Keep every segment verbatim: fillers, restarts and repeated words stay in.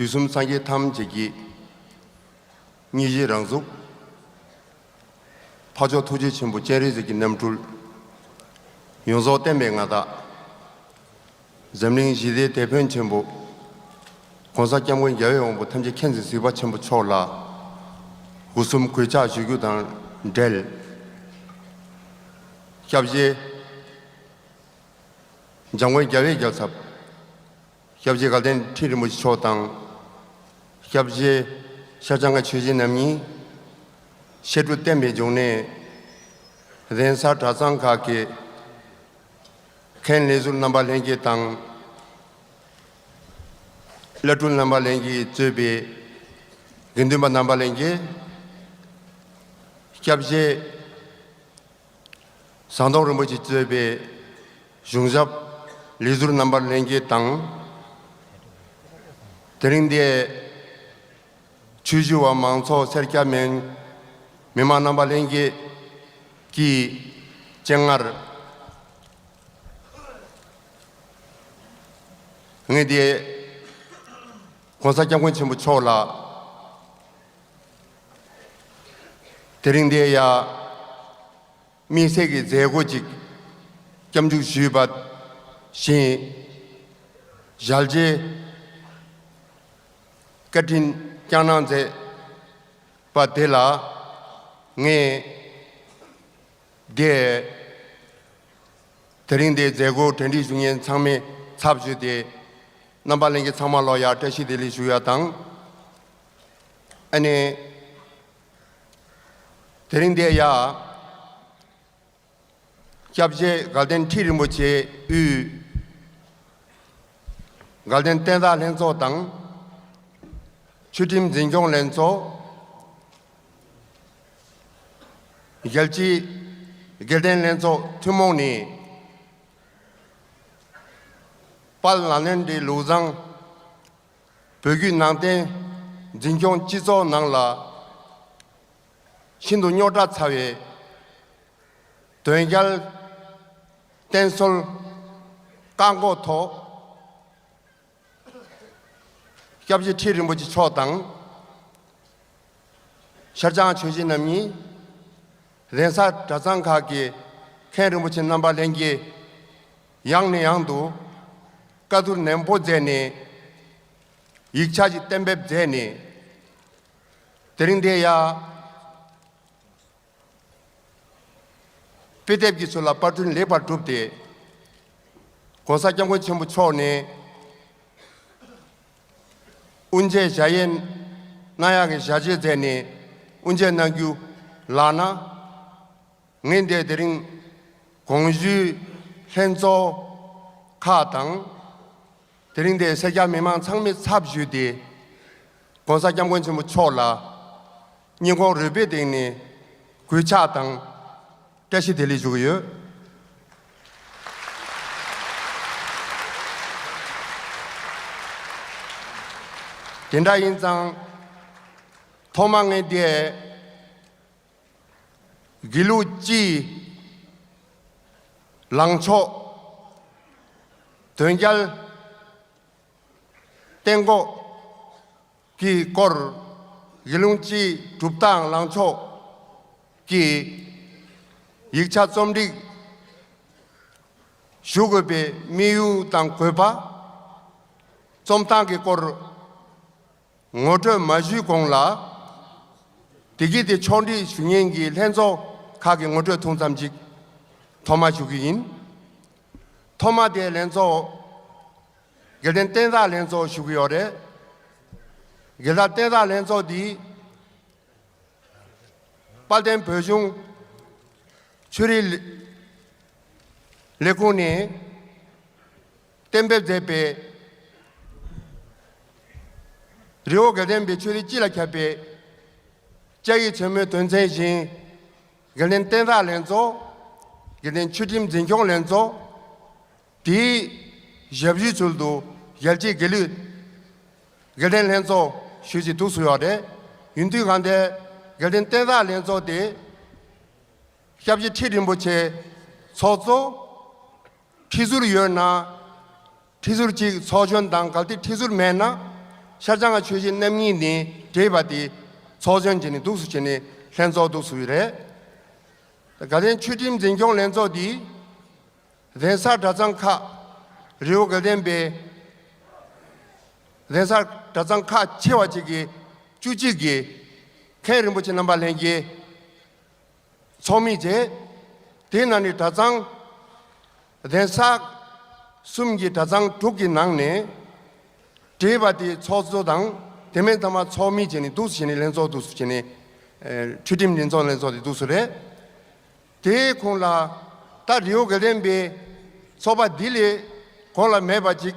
དུས་གསུམ་སངས་རྒྱས་ཐམས་ཅད་ཀྱི། སྙིང་རྗེའི་རང་གཟུགས། འཕགས་མཆོག་ཐུགས་རྗེ་ཆེན་པོ་སྤྱན་རས་གཟིགས་ཀྱི་རྣམ་སྤྲུལ། ཡོངས་རྫོགས་བསྟན་པའི་མངའ་བདག་འཛམ་གླིང་ཞི་བདེའི་དེད་དཔོན་ཆེན་པོ། ༸གོང་ས་༸སྐྱབས་མགོན་རྒྱལ་བའི་དབང་པོ་ཐམས་ཅད་མཁྱེན་བརྩེ་གཟིགས་པ་ཆེན་པོ་མཆོག་ལ། སྒོ་གསུམ་གུས་ཕྱག་ཞུ་རྒྱུ་དང་འབྲེལ། སྐྱབས་རྗེ་འཇམ་མགོན་རྒྱལ་བའི་རྒྱལ་ཚབ། སྐྱབས་རྗེ་དགའ་ལྡན་ཁྲི་རིན་པོ་ཆེ་མཆོག་དང་། སྐྱབས་རྗེ་ཤར་བྱང་གི་ཆོས་རྗེ་རྣམ་གཉིས། བཤད་སྒྲུབ་བསྟན་པའི་འབྱུང་གནས། གདན་ས་གྲྭ་ཚང་ཁག་གི་མཁན་ལས་ཟུར་རྣམ་པ་ལྷན་རྒྱས་དང་། བླ་སྤྲུལ་རྣམ་པ་ལྷན་རྒྱས་གཙོས་པའི་དགེ་འདུན་པ་རྣམ་པ་ལྷན་རྒྱས། སྐྱབས་རྗེ་ཟམ་གདོང་རིན་པོ་ཆེ་གཙོས་པའི་གཞུང་ཞབས་ལས་ཟུར་རྣམ་པ་ལྷན་རྒྱས་དང་། དེ་རིང་འདིའི་ཆོས་ཞུ་བ་མང་ཚོགས་སེར་སྐྱ་མི་མི་མང་རྣམ་པ་ལྷན་རྒྱས་ཀྱི་སྤྱན་སྔར། ངས་འདིའི་༸གོང་ས་༸སྐྱབས་མགོན་ཆེན་པོ་མཆོག་ལ། དེ་རིང་འདིའི་ཡ། དམིགས་བསལ་གྱི་མཛད་སྒོ་ཅིག་སྐྱབས་འཇུག་ཞུས་པ་བཞིན། ཞལ་མཇལ་བཀའ་དྲིན་བསྐྱངས་གནང་མཛད་པ་དེ་ལ་ངས་དེ། དེ་རིང་འདིའི་མཛད་སྒོ་གྲ་སྒྲིག་ཞུ་མཁན་ཚང་མའི་ཚབ་ཞུས་ཏེ། རྣམ་པ་ལྷན་རྒྱས་ཚང་མ་ལོ་ཡ་བཀྲ་ཤིས་བདེ་ལེགས་ཞུ་ཡ་དང་། ཨ་ནི། དེ་རིང་འདིའི་ཡ། སྐྱབས་རྗེ་དགའ་ལྡན་ཁྲི་རིན་པོ་ཆེ་དབུས་དགའ་ལྡན་བསྟན་བདག་ལྷན་ཚོགས་དང་། ཆོས་ཁྲིམས་འཛིན་སྐྱོང་ལྷན་ཚོགས། རྒྱལ་སྤྱིའི་དགེ་ལྡན་ལྷན་ཚོགས་ཐུན་མོང་ནས། དཔལ་ནཱ་ལེནྡྲའི་ལུགས་བཟང་བོད་བརྒྱུད་ནང་བསྟན་འཛིན་སྐྱོང་སྤྱི་ཚོགས་ནང་ལ། ཤིན་ཏུ་རྙོག་དྲ་ཚ་བའི་དོན་རྐྱེན་བསྟེན་གསོལ་བཀག་འགོག་ཐོག། སྐྱབས་རྗེ་ཁྲི་རིན་པོ་ཆེ་མཆོག་དང་། ཤར་བྱང་ཆོས་རྗེ་རྣམ་གཉིས། གདན་ས་གྲྭ་ཚང་ཁག་གི་མཁན་རིན་པོ་ཆེ་རྣམ་པ་ལྷན་རྒྱས། ཡང་ནས་ཡང་དུ་བཀའ་བསྡུར་ནན་པོ་མཛད་ནས། ཡིག་ཆ་ཞིག་གཏན་འབེབས་མཛད་ནས། དེ་རིང་འདིའི་ཡ། དཔེ་དེབ་ཀྱི་ཚུལ་ལ་པར་སྐྲུན་ལེགས་པར་གྲུབ་སྟེ། ༸གོང་ས་༸སྐྱབས་མགོན་ཆེན་པོ་མཆོག་ནས་དབུ་འབྱེད་ཞལ་དབྱེ་གནང་ཡག་གི་ཞལ་བཞེས་མཛད་ནས་དབུ་འབྱེད་གནང་རྒྱུ་ལགས་ན། ངས་འདིར་དེ་རིང་གོང་ཞུས་ལྷན་ཚོགས་ཁག་དང་། དེ་རིང་འདིར་སེར་སྐྱ་མི་མང་ཚང་མའི་ཚབ་ཞུས་ཏེ། ༸གོང་ས་༸སྐྱབས་མགོན་ཆེན་པོ་མཆོག་ལ་སྙིང་ཁོང་རུས་པའི་གཏིང་ནས་གུས་ཕྱག་དང་བཀྲ་ཤིས་བདེ་ལེགས་ཞུ་གི་ཡོད། དེ་འདྲ་ཡིན་ཙང་། ཐོག་མ་ངས་འདིར་དགེ་ལུགས་སྤྱིའི་ལངས་ཕྱོགས། དོན་རྐྱེན་གཏན་འགོག་གི་སྐོར། དགེ་ལུགས་སྤྱིའི་གྲུབ་རྟགས་ལངས་ཕྱོགས་ཀྱི་ཡིག་ཆ་རྩོམ་སྒྲིག་ཞུ་དགོས་པའི་དམིགས་ཡུལ་དང་དགོས་པ། རྩོམ་སྟངས་ཀྱི་སྐོར། ངོ་སྤྲོད་མ་ཞུས་གོང་ལ། དེ་གི་དེ་ཕྱོགས་སྒྲིག་ཞུ་མཁན་གྱི་ལྷན་ཚོགས་ཁག་གི་ངོ་སྤྲོད་ཐུང་ཙམ་ཅིག་ཐོག་མ་ཞུ་གི་ཡིན། ཐོག་མ་དེ་ལྷན་ཚོགས་དགེ་ལྡན་བསྟན་བདག་ལྷན་ཚོགས་ཞུ་གི་ཡོད་རེད། དགེ་ལྡན་བསྟན་བདག་ལྷན་ཚོགས་འདི་དཔལ་ལྡན་བོད་གཞུང་ཆོས་རིག་ལས་ཁུངས་ནས་གཏན་འབེབས་མཛད་པའི། རི་བོ་དགེ་ལྡན་པའི་ཆོས་རིག་སྤྱི་ལ་ཁྱབ་པའི་སྐྱབས་ཡིག་ཆེན་མོའི་དོན་ཚན་བཞིན། དགེ་ལྡན་བསྟན་བདག་ལྷན་ཚོགས། དགེ་ལྡན་ཆོས་ཁྲིམས་འཛིན་སྐྱོང་ལྷན་ཚོགས། དེའི་ཞབས་ཞུའི་ཚུལ་དུ་རྒྱལ་སྤྱིའི་དགེ་ལུགས་དགེ་ལྡན་ལྷན་ཚོགས་ཞུས་ཀྱི་འདུག་སུ་ཡོད་རེད། ཡིན་དུས་གང་དེ་དགེ་ལྡན་བསྟན་བདག་ལྷན་ཚོགས་དེ་སྐྱབས་རྗེ་ཁྲི་རིན་པོ་ཆེ་ཚོགས་གཙོ། ཁྲི་ཟུར་ཡོད་ན་ཁྲི་ཟུར་གཅིག་ཚོགས་གཞོན་དང་། གལ་ཏེ་ཁྲི་ཟུར་མེད་ན་ ཤར་བྱང་གི་ཆོས་གཞིས་རྣམ་གཉིས་ནས་བྲིས་པ་དེ་ཚོགས་གཞོན་བྱས་ནས་འདུག་སེ་བྱས་ནས་ལྷན་ཚོགས་འདུག་སེ་ཡོད་རེད། དགའ་ལྡན་ཆོས་ཁྲིམས་འཛིན་སྐྱོང་ལྷན་ཚོགས་འདི་གདན་ས་གྲྭ་ཚང་ཁག་རི་བོ་དགའ་ལྡན་པའི་གདན་ས་གྲྭ་ཚང་ཁག་ཆེ་བ་ཅིག་གི་བཅུ་གཅིག་གི་མཁན་རིན་པོ་ཆེ་རྣམ་པ་ལྷན་རྒྱས་ཚོགས་མི་བཅས། དེའི་ནང་ནས་གྲྭ་ཚང་གདན་ས་གསུམ་གྱི་གྲྭ་ཚང་དྲུག་གི་ནང་ནས་བྲིས་པ་དེ་ཚོགས་གཙོ་དང་དེ་མིན་ཚང་མ་ཚོགས་མི་བྱས་ནས་འདུག་སེ་བྱས་ནས་ལྷན་ཚོགས་འདུག་སེ་བྱས་ནས་ཨེ་ཆོས་ཁྲིམས་འཛིན་སྐྱོང་ལྷན་ཚོགས་དེ་འདུག་སེ་རེད། དེའི་ཁོངས་ལ་ད་རི་བོ་དགའ་ལྡན་པའི་ཚོགས་པ་འདི་ལས་གོང་ལ་མེད་པ་ཅིག་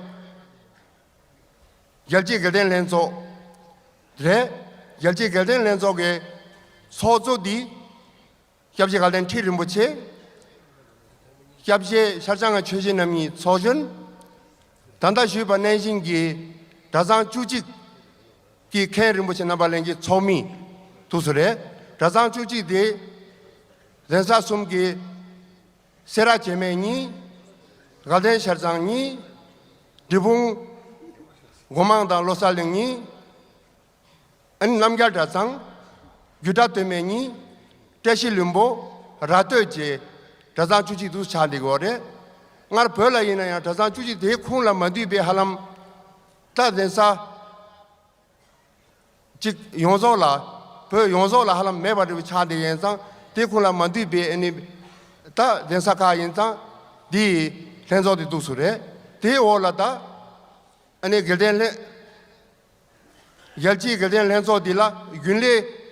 རྒྱལ་སྤྱིའི་དགའ་ལྡན་ལྷན་ཚོགས་རེད། རྒྱལ་སྤྱིའི་དགའ་ལྡན་ལྷན་ཚོགས་ཀྱི་ཚོགས་གཙོ་འདི་སྐྱབས་རྗེ་དགའ་ལྡན་ཁྲི་རིན་པོ་ཆེ། སྐྱབས་རྗེ་ཤར་བྱང་གི་ཆོས་གཞིས་རྣམ་གཉིས་ཚོགས་གཞོན། ད་ལྟ་ཞུས་པ་ནང་བཞིན་གྱི་གྲྭ་ཚང་བཅུ་གཅིག་གི་མཁན་རིན་པོ་ཆེ་རྣམ་པ་ལྷན་རྒྱས་ཚོགས་མི་འདུག་སེ་རེད། གྲྭ་ཚང་བཅུ་གཅིག་དེ་གདན་ས་གསུམ་གྱི་སེ་ར་བྱེས་སྨད་གཉིས། དགའ་ལྡན་ཤར་ཚང་གཉིས། འབྲས་སྤུངས་སྒོ་མང་དང་བློ་གསལ་གླིང་གཉིས། ཨ་ནི་རྣམ་རྒྱལ་གྲྭ་ཚང་། རྒྱུད་གྲྭ་སྟོད་སྨད་གཉིས། བཀྲ་ཤིས་ལྷུན་པོ། ར་སྟོད་བཅས་གྲྭ་ཚང་བཅུ་གཅིག་འདུག་སེ་ཆགས་བསྡད་ཀྱི་ཡོད་རེད། སྔར་བོད་ལ་ཡིན་ན་ཡང་གྲྭ་ཚང་བཅུ་གཅིག་དེའི་ཁོངས་ལ་མ་འདུས་པའི་ཧ་ལམ་ད་གདན་ས་གཅིག་ཡོངས་རྫོགས་ལ་བོད་ཡོངས་རྫོགས་ལ་ཧ་ལམ་མེད་པ་འདྲ་བོ་ཆགས་བསྡད་ཡིན་ཙང་དེ་ཁོངས་ལ་མ་འདུས་པའི་ཨ་ནི་ད་གདན་ས་ཁག་ཡིན་ཙང་འདིའི་ལྷན་ཚོགས་དེ་འདུག་སེ་རེད། དེའི་འོག་ལ་ད་ཨ་ནི་དགེ་ལྡན་ལྷན། རྒྱལ་སྤྱིའི་དགེ་ལྡན་ལྷན་ཚོགས་འདི་ལ་རྒྱུན་ལས་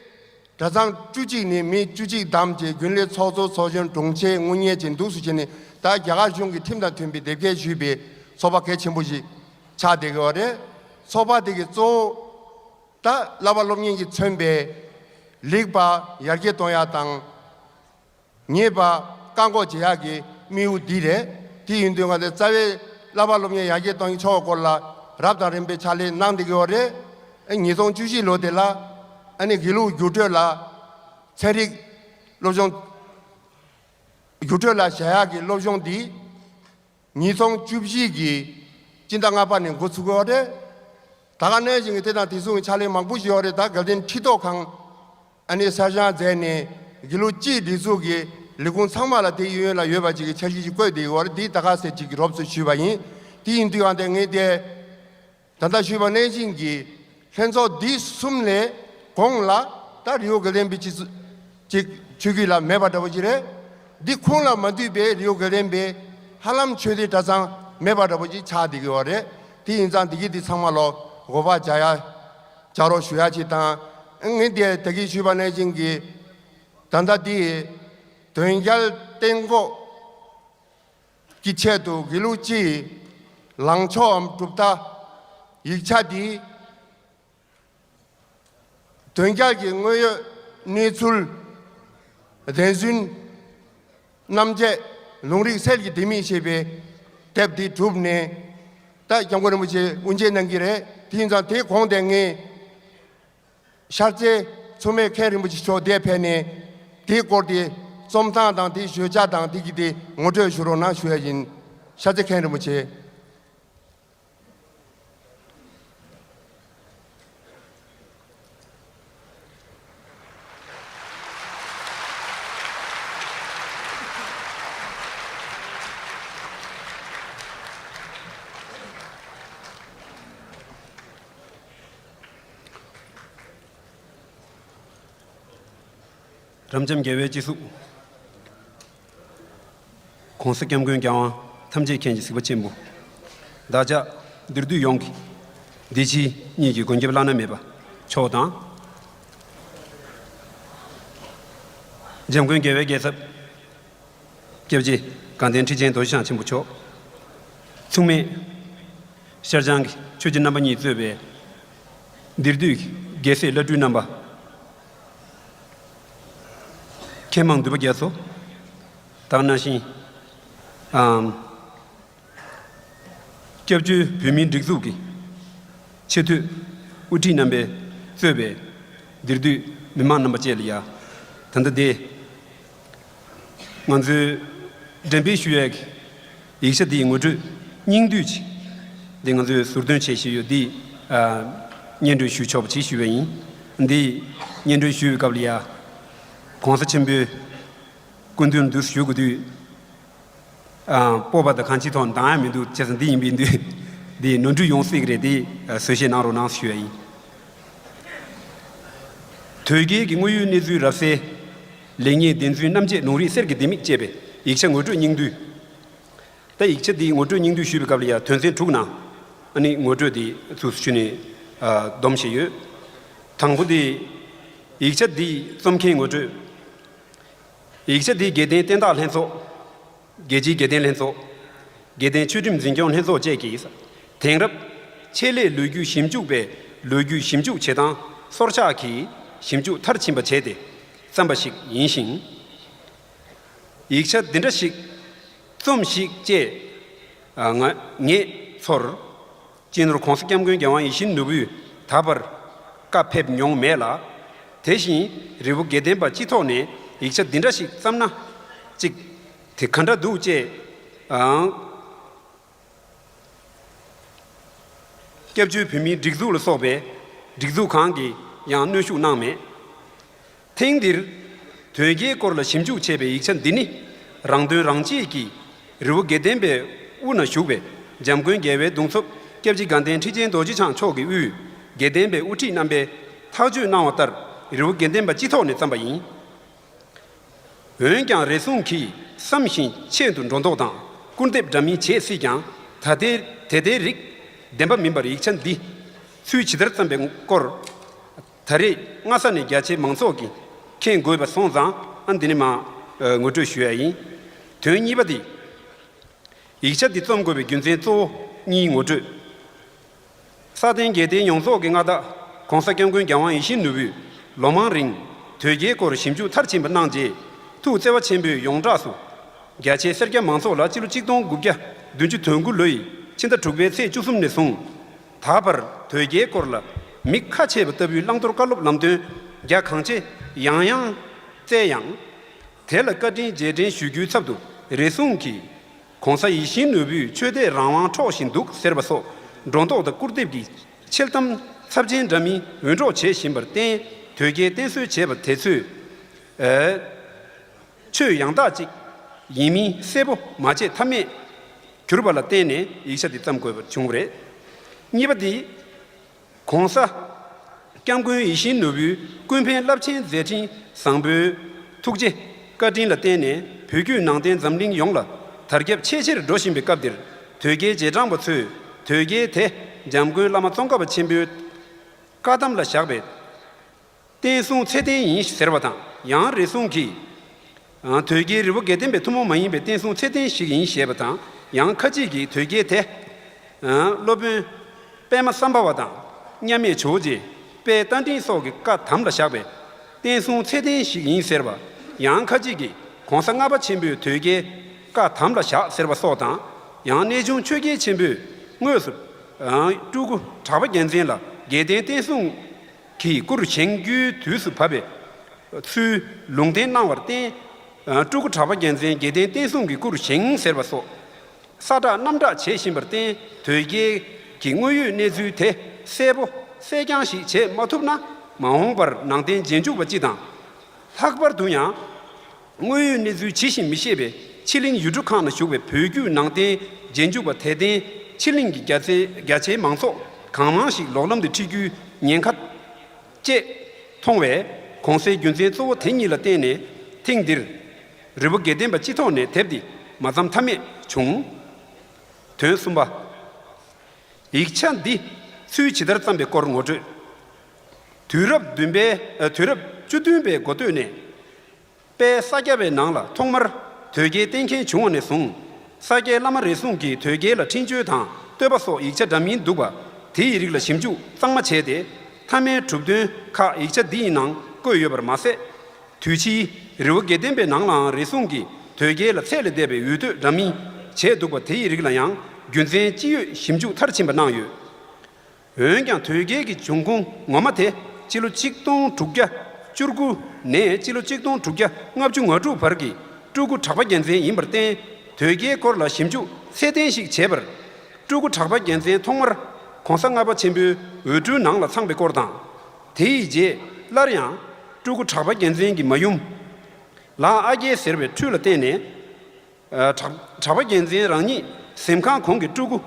གྲྭ་ཚང་བཅུ་གཅིག་ནས་མི་བཅུ་གཅིག་བདམས་བྱས་རྒྱུན་ལས་ཚོགས་གཙོ་ཚོགས་གཞོན་དྲུང་ཆེ་དངུལ་གཉེར་བཅས་འདུག་སེ་བྱས་ནས་ད་རྒྱ་གར་གཞུང་གི་ཁྲིམས་དང་མཐུན་པའི་དེབ་སྐྱེལ་ཞུས་པའི་ཚོགས་པ་གལ་ཆེན་པོ་ཞིག་ཆགས་བསྡད་ཀྱི་ཡོད་རེད། ཚོགས་པ་དེ་གི་གཙོ་བོ་ད་བསླབ་པ་སློབ་གཉེར་གྱིས་མཚོན་པའི་ལེགས་པ་ཡར་རྒྱས་གཏོང་ཡག་དང་། ཉེས་པ་བཀག་འགོག་བྱེད་ཡག་གི་དམིགས་ཡུལ་འདི་རེད། དེ་ཡིན་དུས་ང་ཚོས་རྩ་བའི་བསླབ་པ་སློབ་གཉེར་ཡར་རྒྱས་གཏོང་ཕྱོགས་སྐོར་ལ་རབ་དང་རིམ་པས་ཕྱག་ལས་གནང་བསྡད་ཀྱི་ཡོད་རེད། ཨ་ཉིས་སྟོང་བཅུ་བཞི་ལོ་དེ་ལ་ཨ་ནི་དགེ་ལུགས་རྒྱུགས་སྤྲོད་ལ་ཚན་རིག་སློབ་སྦྱོང་། རྒྱུགས་སྤྲོད་ལ་བྱ་ཡག་གི་སློབ་སྦྱོང་འདི་ཉིས་སྟོང་བཅུ་བཞི་གི་སྤྱི་ཟླ་ལྔ་པ་ནས་འགོ་ཚུགས་ཀྱི་ཡོད་རེད། ད་ག་ནང་བཞིན་གྱི་དེ་དང་དེ་མཚུངས་ཀྱི་ཕྱག་ལས་མང་པོ་ཞིག་ཡོད་རེད། ད་དགའ་ལྡན་ཁྲི་ཐོག་ཁང་ཨ་ནི་གསར་བཞེངས་མཛད་ནས་དགེ་ལུགས་སྤྱིའི་སྒྲིག་འཛུགས་ཀྱི་ལས་ཁུངས་ཚང་མ་ལ་དེ་གཡས་གཡོན་ལ་ཡོད་པ་ཅིག་གི་འཆར་གཞི་ཞིག་བཀོད་བསྡད་ཡོད་རེད། འདི་ད་ག་ཟེ་ཅིག་གི་རོབ་ཙམ་ཞུས་པ་ཡིན། དེ་ཡིན་དུས་ཨ་འདི་ངས་དེ་ད་ལྟ་ཞུས་པ་ནང་བཞིན་གྱི་ལྷན་ཚོགས་འདི་གསུམ་ལས་གོང་ལ་ད་རི་བོ་དགེ་ལྡན་པའི་སྤྱི་ཚོགས་ཅིག་ཆོས་བརྒྱུད་ལ་མེད་པ་འདྲ་པོ་ཅིག་རེད། འདི་ཁོངས་ལ་མ་འདུས་པའི་རི་བོ་དགེ་ལྡན་པའི་ཧ་ལམ་ཆོས་སྡེ་གྲྭ་ཚང་མེད་པ་འདྲ་པོ་ཅིག་ཆགས་བསྡད་ཀྱི་ཡོད་རེད། དེ་ཡིན་ཙང་འདི་གི་འདི་ཚང་མ་ལོ་དགོས་པ་བྱ་ཡ་བྱ་རོགས་ཞུ་ཡ་ཅིག་དང་། ངས་འདི་ད་གིན་ཞུས་པ་ནང་བཞིན་གྱི་ད་ལྟ་འདི་དོན་རྒྱལ་གཏན་འགོག་གི་ཆེད་དུ་དགེ་ལུགས་སྤྱིའི་ལངས་ཕྱོགས་འམ་གྲུབ་མཐའ་ཡིག་ཆ་འདི་དོན་རྒྱལ་གྱི་དངོས་ཡོད་གནས་ཚུལ་བདེན་རྫུན་རྣམ་འབྱེད་ལུང་རིགས་གསལ་གྱི་ལྡེ་མིག་ཞེས་པའི་དེབ་འདི་གྲུབ་ནས་ད་སྐྱབས་མགོན་རིན་པོ་ཆེ་དབུ་འབྱེད་གནང་གི་རེད། དེ་ཡིན་ཙང་དེའི་གོང་དེ་ངས་ཤར་རྩེ་མཚུངས་མེད་མཁན་རིན་པོ་ཆེ་མཆོག་འདིར་ཕེབས་ནས་དེའི་སྐོར་དེ་རྩོམ་སྟངས་དང་དེའི་བརྗོད་བྱ་དང་དེ་གི་དེ་ངོ་སྤྲོད་ཞུ་རོགས་གནང་ཞུ་ཡ་ཡིན། ཤར་རྩེ་མཁན་རིན་པོ་ཆེ། རབ་འབྱམས་རྒྱལ་བའི་སྤྱི་གཟུགས། ༸གོང་ས་༸སྐྱབས་མགོན་རྒྱལ་དབང་ཐམས་ཅད་མཁྱེན་ཅིང་གཟིགས་པ་ཆེན་པོ། བདག་ཅག་འདིར་འདུས་ཡོངས་ཀྱི་འདི་ཕྱི་གཉིས་ཀྱི་མགོན་སྐྱབས་བླ་ན་མེད་པ་མཆོག་དང་། འཇམ་མགོན་རྒྱལ་བའི་རྒྱལ་ཚབ། སྐྱབས་རྗེ་དགའ་ལྡན་ཁྲི་ཆེན་རྡོ་རྗེ་འཆང་ཆེན་པོ་མཆོག། མཚུངས་མེད་ཤར་བྱང་གི་ཆོས་རྗེ་རྣམ་པ་གཉིས་གཙོས་པའི་འདིར་འདུས་ཀྱི་རྒྱལ་སྲས་བླ་སྤྲུལ་རྣམ་པ། མཁས་མང་འདུས་པ་རྒྱ་མཚོ། དག་ནང་བཞིན། ཨམ། སྐྱབས་བཅོལ་བོད་མིའི་སྒྲིག་འཛུགས་ཀྱི་ཆེས་མཐོའི་དབུ་ཁྲིད་རྣམ་པས་གཙོས་པའི་འདིར་འདུས་མི་མང་རྣམ་པ་བཅས་ལ་ཡ། ད་ལྟ་འདི་ང་ཚོའི་འགྲེམས་སྤེལ་ཞུ་ཡས་ཀྱི་ཡིག་ཆ་འདིའི་ངོ་སྤྲོད་སྙིང་བསྡུས་ཅིག་འདི་ང་ཚོས་ཟུར་འདོན་བྱེད་བཞིན་ཡོད། འདི་ཨ། སྙན་སྒྲོན་ཞུ་ཆོག་པ་ཅིག་ཞུས་པ་ཡིན། འདི་སྙན་སྒྲོན་ཞུ་བའི་སྐབས་ལ་ཡ། ༸གོང་ས་ཆེན་པོའི་སྐུ་མདུན་འདུག་ཞུ་དགོས་དུས། ཨ། སྤོབས་པ་དང་གང་ཅིའི་ཐོག་འདང་ཡ་མི་འདུག་བྱས་ཙང་འདི་ཡིན་པའི་དུས། འདི་ནོར་འཁྲུལ་ཡོང་སྲིད་ཀྱི་རེད་དེ། ཨ། བཟོད་བཤད་གནང་རོགས་གནང་ཞུ་ཡ་ཡིན། དོལ་རྒྱལ་གྱི་དངོས་ཡོད་གནས་ཚུལ་རབ་གསལ། ལེགས་ཉེས་བདེན་རྫུན་རྣམ་འབྱེད་ལུང་རིགས་གསེར་གྱི་ལྡེ་མིག་ཅེས་པའི་ཡིག་ཆ་ངོ་སྤྲོད་སྙིང་བསྡུས། ད་ཡིག་ཆ་འདིའི་ངོ་སྤྲོད་སྙིང་བསྡུས་ཞུས་པའི་སྐབས་ལ་ཡང་དོན་ཚན་དྲུག་ནང་ཨ་ནི་ངོ་སྤྲོད་འདི་ཚུར་ཞུས་ནས། ཨ། སྡོམ་བཞིན་ཡོད། དང་པོ་འདི། ཡིག་ཆ་འདིའི་རྩོམ་མཁན་ངོ་སྤྲོད། ཡིག་ཆ་འདི་དགེ་ལྡན་བསྟན་བདག་ལྷན་ཚོགས། རྒྱལ་སྤྱིའི་དགེ་ལྡན་ལྷན་ཚོགས། དགེ་ལྡན་ཆོས་ཁྲིམས་འཛིན་སྐྱོང་ལྷན་ཚོགས་བཅས་ཀྱིས། དེང་རབས་ཆེད་ལས་ལོ་རྒྱུས་ཞིབ་འཇུག་པའི་ལོ་རྒྱུས་ཞིབ་འཇུག་བྱེད་སྟངས་སོར་ཆགས་ཀྱིས་ཞིབ་འཇུག་མཐར་ཕྱིན་པ་བྱས་ཏེ་བརྩམས་པ་ཞིག་ཡིན་ཞིང་། ཡིག་ཆ་འདི་འདྲ་ཞིག་རྩོམས་ཤིག་ཅེས། ཨ། ང་ངས་ཚོར། སྤྱི་ནོར་༸གོང་ས་༸སྐྱབས་མགོན་རྒྱལ་དབང་ཡིད་བཞིན་ནོར་བུས་ད་བར་བཀའ་ཕེབས་མྱོང་མེད་ལ། དེ་བཞིན་རི་བོ་དགེ་ལྡན་པ་སྤྱི་ཐོག་ནས་ཡིག་ཆ་འདི་འདྲ་ཞིག་བརྩམས་ན་ཅིག་དེ་ག་འདྲ་འདུག་ཅེས། ཨང་། སྐྱབས་བཅོལ་བོད་མིའི་སྒྲིག་འཛུགས་ལ་སོགས་པའི་སྒྲིག་འཛུགས་གང་གིས་ཡང་གནོན་ཤུགས་གནང་མེད། ཐེངས་འདིར་དོལ་རྒྱལ་སྐོར་ལ་ཞིབ་འཇུག་བྱས་པའི་ཡིག་ཆ་འདི་ནི། རང་དོན་རང་གཅེས་ཀྱིས་རི་བོ་དགེ་ལྡན་པའི་དབུ་ན་བཞུགས་པའི་འཇམ་མགོན་རྒྱལ་བའི་གདུང་འཚོབ་སྐྱབས་རྗེ་དགའ་ལྡན་ཁྲི་ཆེན་རྡོ་རྗེ་འཆང་མཆོག་གི་དབུས་དགེ་ལྡན་པའི་དབུ་ཁྲིད་རྣམ་པས་ཐག་གཅོད་གནང་བ་ལྟར་རི་བོ་དགེ་ལྡན་པ་སྤྱི་ཐོག་ནས་བརྩམས་པ་ཡིན། འོན་ཀྱང་རེ་ཟུང་གིས་བསམ་བཞིན་ཆེད་དུ་སྒྲོ་འདོགས་དང་སྐུར་འདེབས་འདྲ་མིན་བྱེད་སྲིད་ཀྱང་། ད་ལྟའི་དེ་ལྟའི་རིགས་བདེན་པ་མིན་པར་ཡིག་ཆ་འདི་ཚུལ་ཇི་ལྟར་བརྩམས་པའི་སྐོར། ད་རེས་སྔ་ས་ནས་རྒྱ་ཆེའི་མང་ཚོགས་ཀྱིས་མཁྱེན་དགོས་པ་སོང་ཙང་། ཨ། འདི་ནས་མར་ངོ་སྤྲོད་ཞུ་ཡ་ཡིན། དོན་གཉིས་པ་འདི། ཡིག་ཆ་འདི་རྩོམ་དགོས་པའི་རྒྱུ་མཚན་གཙོ་བོ་གཉིས་ངོ་སྤྲོད། ས་སྟེང་རྒྱལ་བསྟན་ཡོངས་རྫོགས་ཀྱི་མངའ་བདག་༸གོང་ས་༸སྐྱབས་མགོན་རྒྱལ་དབང་ཡིད་བཞིན་ནོར་བུས་ལོ་མང་རིང་དོལ་རྒྱལ་སྐོར་ཞིབ་འཇུག་མཐར་ཕྱིན་པ་གནང་རྗེས། ཐུགས་བརྩེ་བ་ཆེན་པོས་ཡོངས་གྲགས་སུ་རྒྱ་ཆེའི་སེར་སྐྱ་མང་ཚོགས་ལ་སྤྱི་ལོ་གཅིག་སྟོང་དགུ་བརྒྱ་བདུན་ཅུ་དོན་དགུ་ལོ་ཡི་ཕྱི་ཟླ་དྲུག་པའི་ཚེས་བཅུ་གསུམ་ནས་བཟུང་། ད་བར་དོལ་རྒྱལ་སྐོར་ལ་མིག་ཁ་ཕྱེས་པ་ལྟ་བུའི་བླང་དོར་བཀའ་སློབ་ལམ་སྟོན་རྒྱ་གང་ཆེ་ཡང་ཡང་བསྩལ་ཡང་། དེ་ལ་བཀའ་དྲིན་རྗེས་དྲན་ཞུ་རྒྱུའི་ཚབ་ཏུ་རེ་ཟུང་གིས། ༸གོང་ས་ཡིད་བཞིན་ནོར་བུས་ཆོས་དད་རང་དབང་འཕྲོག་བཞིན་འདུག་ཟེར་བ་སོགས་སྒྲོ་འདོགས་དང་སྐུར་འདེབས་ཀྱི་འཆལ་གཏམ་ཚབས་ཆེན་འདྲ་མིན་འུད་སྒྲོག་བྱེད་བཞིན་པར་བརྟེན། དོལ་རྒྱལ་བསྟེན་གསོལ་བྱས་པ་དེ་ཚོས། ཨ། ཆོས་ཡང་དག་ཅིག་ཡིན་མིན་གསལ་པོ་མ་བྱེད་ཐབས་མེད་གྱུར་པ་ལ་བརྟེན་ནས་ཡིག་ཆ་འདི་བརྩམ་དགོས་པ་བྱུང་བ་རེད། གཉིས་པ་འདི། ༸གོང་ས་༸སྐྱབས་མགོན་ཡིད་བཞིན་ནོར་བུའི་ཀུན་ཕན་རླབས་ཆེན་མཛད་འཕྲིན་བཟང་པོའི་ཐུགས་རྗེ་བཀའ་དྲིན་ལ་བརྟེན་ནས་བོད་བརྒྱུད་ནང་བསྟན་འཛམ་གླིང་ཡོངས་ལ་དར་ཁྱབ་ཆེས་ཆེར་འགྲོ་བཞིན་པའི་སྐབས་འདིར། དོལ་རྒྱལ་རྗེས་འབྲང་པ་ཚོས་དོལ་རྒྱལ་དེ་འཇམ་མགོན་བླ་མ་ཙོང་ཁ་པ་ཆེན་པོའི་བཀའ་གདམས་ལ་བཞག་པའི་བསྟན་སྲུང་ཚད་ལྡན་ཡིན་ཟེར་བ་དང་། ཡང་རེ་ཟུང་གིས། ཨ། དོལ་རྒྱལ་རི་བོ་དགེ་ལྡན་པའི་ཐུན་མོང་མ་ཡིན་པའི་བསྟན་སྲུང་ཚད་ལྡན་ཞིག་ཡིན་ཞེས་པ་དང་། ཡང་ཁ་ཅིག་གིས་དོལ་རྒྱལ་དེ། ཨ། སློབ་དཔོན་པདྨ་སམ་བྷ་བ་དང་མཉམ་མེད་ཇོ་བོ་རྗེ། དཔལ་རྟ་མགྲིན་སོགས་ཀྱི་བཀའ་དམ་ལ་བཞག་པའི་བསྟན་སྲུང་ཚད་ལྡན་ཞིག་ཡིན་ཟེར་བ། ཡང་ཁ་ཅིག་གིས་༸གོང་ས་ལྔ་པ་ཆེན་པོས་དོལ་རྒྱལ་བཀའ་དམ་ལ་བཞག་ཟེར་བ་སོགས་དང་། ཡང་གནས་ཆུང་ཆོས་རྒྱལ་ཆེན་པོས་དངོས་སུ། ཨ། སྤྲུལ་སྐུ་གྲགས་པ་རྒྱལ་མཚན་ལ་དགེ་ལྡན་བསྟན་སྲུང་གི་སྐུར་བཞེངས་རྒྱུའི་དུས་སུ་བབས་པའི་ཚུལ་ལུང་བསྟན་གནང་བར་བརྟེན། སྤྲུལ་སྐུ་གྲགས་པ་རྒྱལ་མཚན་དགེ་ལྡན་བསྟན་སྲུང་གི་སྐུར་བཞེངས་ཟེར་བ་སོགས་ས་བསྒྲགས་གནམ་བསྒྲགས་བྱེད་བཞིན་པར་བརྟེན། དོལ་རྒྱལ་གྱི་དངོས་ཡོད་གནས་ཚུལ་དེ་གསལ་པོ་གསལ་རྐྱང་ཞིག་བྱེད་མ་ཐུབ་ན། མ་འོངས་པར་ནང་བསྟན་རྗེས་འཇུག་པ་སྤྱི་དང་། ལྷག་པར་དུ་ཡང་། དངོས་ཡོད་གནས་ཚུལ་ཇི་བཞིན་མི་ཤེས་པའི་ཕྱི་གླིང་ཡུལ་གྲུ་ཁག་ན་བཞུགས་པའི་བོད་བརྒྱུད་ནང་བསྟན་རྗེས་འཇུག་པ་དད་ལྡན་ཕྱི་གླིང་གི་རྒྱ་ཆེ་རྒྱ་ཆེའི་མང་ཚོགས་གང་མང་ཞིག་ལོག་ལམ་དུ་ཁྲིད་རྒྱུའི་ཉེན་ཁ་བཅས་མཐོང་བས། གོང་གསལ་རྒྱུ་མཚན་གཙོ་བོ་དེ་གཉིས་ལ་བརྟེན་ནས་ཐེངས་འདིར་རི་བོ་དགེ་ལྡན་པ་སྤྱི་ཐོག་ནས་དེབ་འདི་མ་བརྩམས་ཐབས་མེད་བྱུང་། དོན་གསུམ་པ། ཡིག་ཆ་འདི་ཚུལ་ཇི་ལྟར་བརྩམས་པའི་སྐོར་ངོ་སྤྲོད། དུས་རབས་བདུན་པའི། ཨ། དུས་རབས་བཅུ་བདུན་པའི་འགོ་སྟོད་ནས། དཔལ་ས་སྐྱ་པའི་ནང་ལ་ཐོག་མར་དོལ་རྒྱལ་བསྟེན་མཁན་བྱུང་བ་ནས་བཟུང་། ས་སྐྱའི་བླ་མ་རེ་ཟུང་གིས་དོལ་རྒྱལ་ལ་འཕྲིན་བཅོལ་དང་བསྟོད་པ་སོགས་ཡིག་ཆ་འདྲ་མིན་འདུག་པ། དེ་ཡི་རིགས་ལ་ཞིབ་འཇུག་གཙང་མ་བྱས་ཏེ། མཐའ་མའི་གྲུབ་དོན་ཁག་ཡིག་ཆ་འདི་ཡི་ནང་བཀོད་ཡོད་པར་མ་ཟད། དུས་ཕྱིས་རི་བོ་དགེ་ལྡན་པའི་ནང་ལའང་རེ་ཟུང་གིས་དོལ་རྒྱལ་ལ་ཚད་ལས་འདས་པའི་འོས་བསྟོད་འདྲ་མིན་བྱས་འདུག་པ། དེ་ཡི་རིགས་ལ་ཡང་རྒྱུ་མཚན་ཅི་ཡོད་ཞིབ་འཇུག་མཐར་ཕྱིན་པ་གནང་ཡོད། འོན་ཀྱང་དོལ་རྒྱལ་གྱི་འབྱུང་ཁུངས་ངོ་མ་དེ་སྤྱི་ལོ་ཆིག་སྟོང་དྲུག་བརྒྱ་བཅུ་དགུ་ནས་སྤྱི་ལོ་ཆིག་སྟོང་དྲུག་བརྒྱ་ལྔ་བཅུ་ང་དྲུག་བར་གྱི་སྤྲུལ་སྐུ་གྲགས་པ་རྒྱལ་མཚན་ཡིན་པར་བརྟེན། དོལ་རྒྱལ་སྐོར་ལ་ཞིབ་འཇུག་ཚད་ལྡན་ཞིག་བྱས་པར། སྤྲུལ་སྐུ་གྲགས་པ་རྒྱལ་མཚན་ཐོག་མར་ ༸གོང་ས་ལྔ་པ་ཆེན་པོའི་འོས་སྤྲུལ་ནང་ལ་ཚང་བའི་སྐོར་དང་། དེ་ཡི་རྗེས་སླར་ཡང་སྤྲུལ་སྐུ་གྲགས་པ་རྒྱལ་མཚན་གྱི་མ་ཡུམ་ལགས་ཨ་རྒྱལ་ཟེར་བའི་འཕྲུལ་ལ་བརྟེན་ནས། ཨ་གྲགས་གྲགས་པ་རྒྱལ་མཚན་རང་ཉིད་གཟིམ་ཁང་གོང་གི་སྤྲུལ་སྐུ་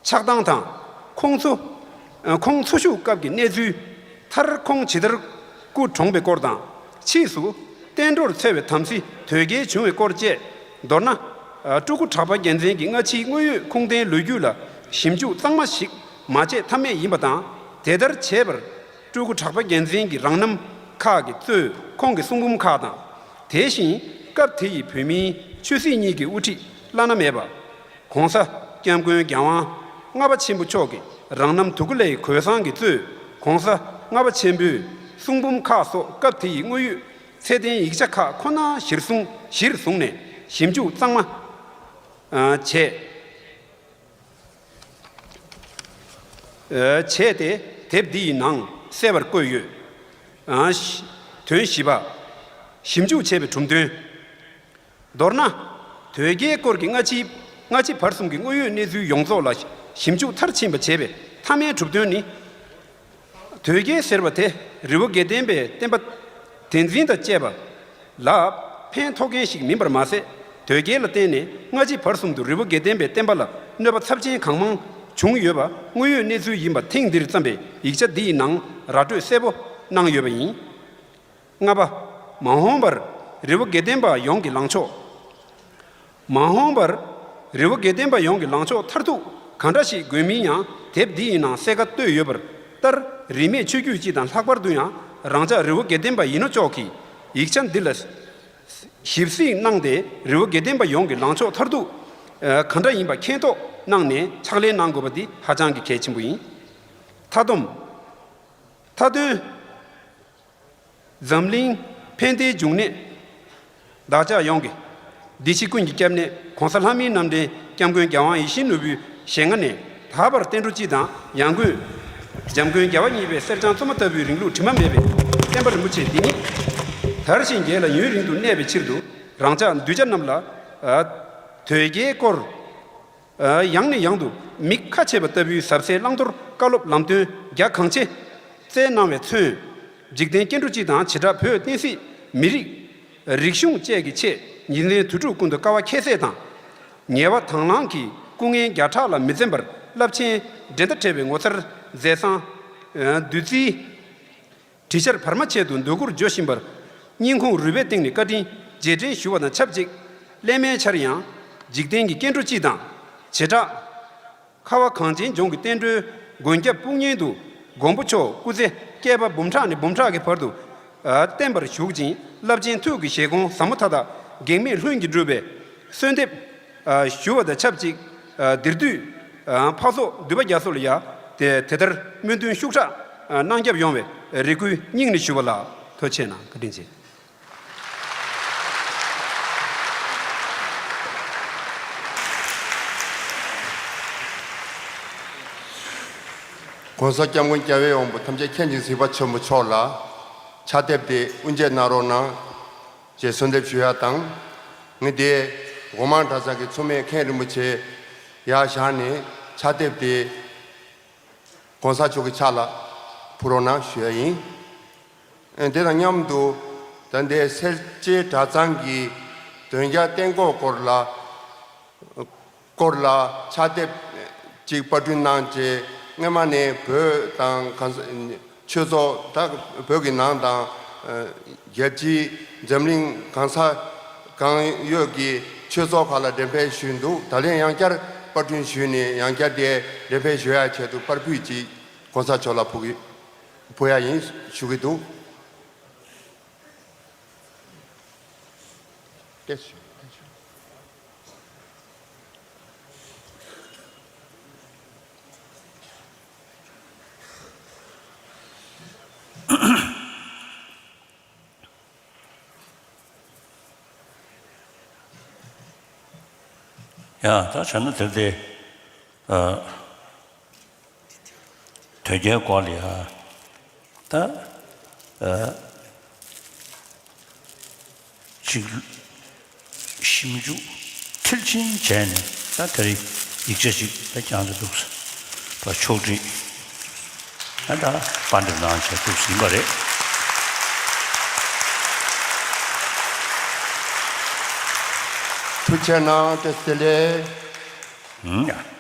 ཆགས་སྟངས་དང་། ཁོང་ཚོ་ཨ་ཁོང་འཚོ་བཞུགས་སྐབས་ཀྱི་གནས་ཚུལ། མཐར་ཁོང་ཇི་ལྟར་སྐུ་གྲོངས་པའི་སྐོར་དང་། ཕྱིས་སུ་བསྟན་འགྲོར་འཚེ་བའི་དམ་སྲི་དོལ་རྒྱལ་བྱུང་བའི་སྐོར་བཅས། མདོར་ན། ཨ་སྤྲུལ་སྐུ་གྲགས་པ་རྒྱལ་མཚན་གྱི་སྔ་ཕྱིའི་དངོས་ཡོད་ཁུངས་ལྡན་ལོ་རྒྱུས་ལ་ཞིབ་འཇུག་གཙང་མ་ཞིག་མ་བྱས་ཐབས་མེད་ཡིན་པ་དང་། དེ་ལྟར་བྱས་པར་སྤྲུལ་སྐུ་གྲགས་པ་རྒྱལ་མཚན་གྱི་རང་རྣམ་ཁག་གིས་གཙོས་ཁོང་གི་གསུང་འབུམ་ཁག་དང་། དེ་བཞིན་སྐབས་དེ་ཡི་བོད་མིའི་ཆོས་སྲིད་གཉིས་ཀྱི་དབུ་ཁྲིད་བླ་ན་མེད་པ། ༸གོང་ས་༸སྐྱབས་མགོན་རྒྱལ་དབང་ལྔ་པ་ཆེན་པོ་མཆོག་གི་རང་རྣམ་དུ་ཀུ་ལེའི་གོས་བཟང་གིས་གཙོས་༸གོང་ས་ལྔ་པ་ཆེན་པོའི་གསུང་འབུམ་ཁག་སོགས་སྐབས་དེ་ཡི་དངོས་ཡོད་ཚད་ལྡན་ཡིག་ཆ་ཁག་ཁོ་ན་གཞིར་བཟུང་གཞིར་བཟུང་ནས་ཞིབ་འཇུག་གཙང་མ་ཨ་བྱས། ཨ་བྱས་ཏེ་དེབ་འདི་ཡི་ནང་གསལ་བར་བཀོད་ཡོད། ཨ་ཞི་དོན་བཞི་པ། ཞིབ་འཇུག་བྱས་པའི་གྲུབ་དོན། མདོར་ན། དོལ་རྒྱལ་སྐོར་གྱི་སྔ་ཕྱི་སྔ་ཕྱི་བར་གསུམ་གྱི་དངོས་ཡོད་གནས་ཚུལ་ཡོངས་རྫོགས་ལ་ཞིབ་འཇུག་མཐར་ཕྱིན་པ་བྱས་པའི་མཐའ་མའི་གྲུབ་དོན་ནི། དོལ་རྒྱལ་ཟེར་བ་དེ་རི་བོ་དགེ་ལྡན་པའི་བསྟན་པ་དེ་འཛིན་དང་བཅས་པ་ལ་ཕན་ཐོགས་མཁན་ཞིག་མིན་པར་མ་ཟད། དོལ་རྒྱལ་ལ་བརྟེན་ནས་སྔ་ཕྱི་བར་གསུམ་དུ་རི་བོ་དགེ་ལྡན་པའི་བསྟན་པ་ལ་གནོད་པ་ཚབས་ཆེན་གང་མང་བྱུང་ཡོད་པ་དངོས་ཡོད་གནས་ཚུལ་ཡིན་པ་ཐེངས་འདིར་བརྩམས་པའི་ཡིག་ཆ་འདི་ཡི་ནང་ར་སྤྲོད་གསལ་པོ་གནང་ཡོད་པ་ཡིན། ལྔ་པ། མ་འོངས་པར་རི་བོ་དགེ་ལྡན་པ་ཡོངས་ཀྱི་ལངས་ཕྱོགས། མ་འོངས་པར་རི་བོ་དགེ་ལྡན་པ་ཡོངས་ཀྱི་ལངས་ཕྱོགས་མཐར་ཐུག་གང་འདྲ་ཞིག་དགོས་མིན་ཡང་དེབ་འདི་ཡི་ནང་གསལ་ཁ་བཏོད་ཡོད་པ་ལྟར། རིས་མེད་ཆོས་བརྒྱུད་སྤྱི་དང་ལྷག་པར་དུ་ཡང་རང་ཅག་རི་བོ་དགེ་ལྡན་པ་ཡིན་ནོ་ཅོག་གིས་ཡིག་ཆ་འདི་ལ་ཞིབ་གཟིགས་གནང་སྟེ། རི་བོ་དགེ་ལྡན་པ་ཡོངས་ཀྱི་ལངས་ཕྱོགས་མཐར་ཐུག་ཨ་གང་འདྲ་ཡིན་པ་མཁྱེན་རྟོགས་གནང་ནས་ཕྱག་ལས་གནང་དགོས་པ་འདི་ཧ་ཅང་གི་གལ་ཆེན་པོ་ཡིན། མཐའ་སྡོམ། མཐའ་དོན། འཛམ་གླིང་ཕན་བདེའི་འབྱུང་གནས། བདག་ཅག་ཡོངས་ཀྱི་བདེ་སྐྱིད་ཀུན་གྱི་སྐྱབས་གནས་༸གོང་ས་ལྷ་མིའི་རྣམ་འདྲེན་༸སྐྱབས་མགོན་རྒྱལ་དབང་ཡིད་བཞིན་ནོར་བུའི་ཞལ་སྔ་ནས། ད་བར་བསྟན་འགྲོ་སྤྱི་དང་ཡང་སྒོས་༸འཇམ་མགོན་རྒྱལ་བ་གཉིས་པའི་གསེར་སྦྱངས་བཙུན་མ་ལྟ་བུའི་རིང་ལུགས་དྲི་མ་མེད་པའི་བསྟན་པ་རིན་པོ་ཆེ་འདི་ཉིད་དར་ཞིང་རྒྱས་ལ་ཡུན་རིང་དུ་གནས་པའི་ཕྱིར་དུ། རང་ཅག་གདུལ་བྱ་རྣམས་ལ་ཨ་དོལ་རྒྱལ་སྐོར་ཨ་ཡང་ནས་ཡང་དུ་མིག་ཁ་ཕྱེས་པ་ལྟ་བུའི་ཟབ་གསལ་བླང་དོར་བཀའ་སློབ་ལམ་སྟོན་རྒྱ་གང་ཆེ་སྩལ་གནང་བས་མཚོན། འཇིག་རྟེན་སྐྱེ་འགྲོ་སྤྱི་དང་བྱེ་བྲག་བོད་བསྟན་སྲིད་མི་རིགས་རིག་གཞུང་བཅས་ཀྱི་ཆེད་ཉིན་མཚན་དུས་དྲུག་ཀུན་ཏུ་དཀའ་བ་ཁྱད་བསད་དང་། ཉེ་བ་དང་བླངས་ཀྱིས་སྐུ་ངལ་བརྒྱ་ཕྲག་ལ་མི་འཛེམ་པར་རླབས་ཆེན་འགྲན་ཟླ་བྲལ་བའི་ངོ་མཚར་མཛད་བཟང་བདུད་རྩིའི་གྲི་ཆར་བར་མ་ཆད་དུ་འདོད་དགུར་འཇོ་བཞིན་པར་སྙིང་ཁུང་རུས་པའི་གཏིང་ནས་བཀའ་དྲིན་རྗེས་དྲན་ཞུ་བ་དང་ཆབས་ཅིག་སླད་མའི་ཆར་ཡང་འཇིག་རྟེན་གྱི་སྐྱེ་འགྲོ་སྤྱི་དང་བྱེ་བྲག་ཁ་བ་གངས་ཅན་ལྗོངས་ཀྱི་བསྟན་འགྲོའི་མགོན་སྐྱབས་དཔུང་གཉེན་དུ་མགོན་པོ་མཆོག་སྐུ་ཚེ་བསྐལ་པ་འབུམ་ཕྲག་ནས་འབུམ་ཕྲག་གི་བར་དུ་ཨ་བརྟན་པར་བཞུགས་ཅིང་། རླབས་ཆེན་ཐུགས་ཀྱི་བཞེད་དགོངས་ཟབ་མོ་མཐའ་དག་གེགས་མེད་ལྷུན་གྱིས་གྲུབ་པའི་གསོལ་འདེབས་ཨ་ཞུ་བ་དང་ཆབས་ཅིག་ཨ་འདིར་འདུས་ཨ་འཕགས་ཚོགས་འདུས་པ་རྒྱ་མཚོ་ལ་ཡང་དེ་དེ་ལྟར་སྨོན་འདུན་ཤུགས་དྲག་ཨ་གནང་སྐྱབས་ཡོང་བའི་རེ་སྐུལ་སྙིང་ནས་ཞུ་བ་ལགས། ཐུགས་རྗེ་གནང་། བཀའ་དྲིན་ཆེ། ༸གོང་ས་༸སྐྱབས་མགོན་རྒྱལ་བའི་དབང་པོ་ཐམས་ཅད་མཁྱེན་ཅིང་གཟིགས་པ་ཆེན་པོ་མཆོག་ལ་ཕྱག་དེབ་དེ་དབུ་འབྱེད་གནང་རོགས་གནང་ཞེས་གསོལ་འདེབས་ཞུ་ཡ་དང་། ངས་དེ་སྒོ་མང་གྲྭ་ཚང་གི་མཚུངས་མེད་མཁན་རིན་པོ་ཆེ་ཡར་བཞེངས་ནས་ཕྱག་དེབ་དེ་༸གོང་ས་མཆོག་གི་ཕྱག་ལ་ཕུལ་རོགས་གནང་ཞུ་ཡ་ཡིན། ཨ་དེ་དང་མཉམ་དུ་ད་ལྟའི་སེར་བྱེས་གྲྭ་ཚང་གི་དོན་རྒྱག་གཏན་འགོག་སྐོར་ལ་སྐོར་ལ་ཕྱག་དེབ་ཅིག་པར་སྐྲུན་གནང་རྗེས། སྔོན་མ་ནས་བོད་དང་གང་ས་ཆོས་ཚོགས་ད་བོད་ཀྱི་ནང་དང་ཨ་རྒྱལ་སྤྱིའི་འཛམ་གླིང་གང་ས་གང་ཡོད་ཀྱི་ཆོས་ཚོགས་ཁག་ལ་འགྲེམས་སྤེལ་ཞུས་འདུག་ད་ལན་ཡང་བསྐྱར་པར་སྐྲུན་ཞུས་ནས་ཡང་བསྐྱར་དེ་འགྲེམས་སྤེལ་ཞུ་ཡ་ཆེད་དུ་པར་ཕུད་ཅིག་༸གོང་ས་མཆོག་ལ་ཕུལ་གི་ཕུལ་ཡ་ཡིན་ཞུ་གི་འདུག་ཡ་ད་བྱས་ན་དེ་དེ་ཨ། དོལ་རྒྱལ་སྐོར་ལ་ཡ་ད་ཨ་ཅིག་ཞིབ་འཇུག་མཐིལ་ཕྱིན་བྱས་ནས་ད་དེ་རིང་ཡིག་ཆ་ཞིག་ད་བསྐྱངས་ཏེ་འདུག་པ་ཕྱོགས་སྒྲིག་ཨ་ད་པར་འདེབས་གནང་བྱས་ཐུགས་ཟིན་པ་རེད། ཐུགས་རྗེ་གནང་། བཀྲ་ཤིས་བདེ་ལེགས། ཨུམ།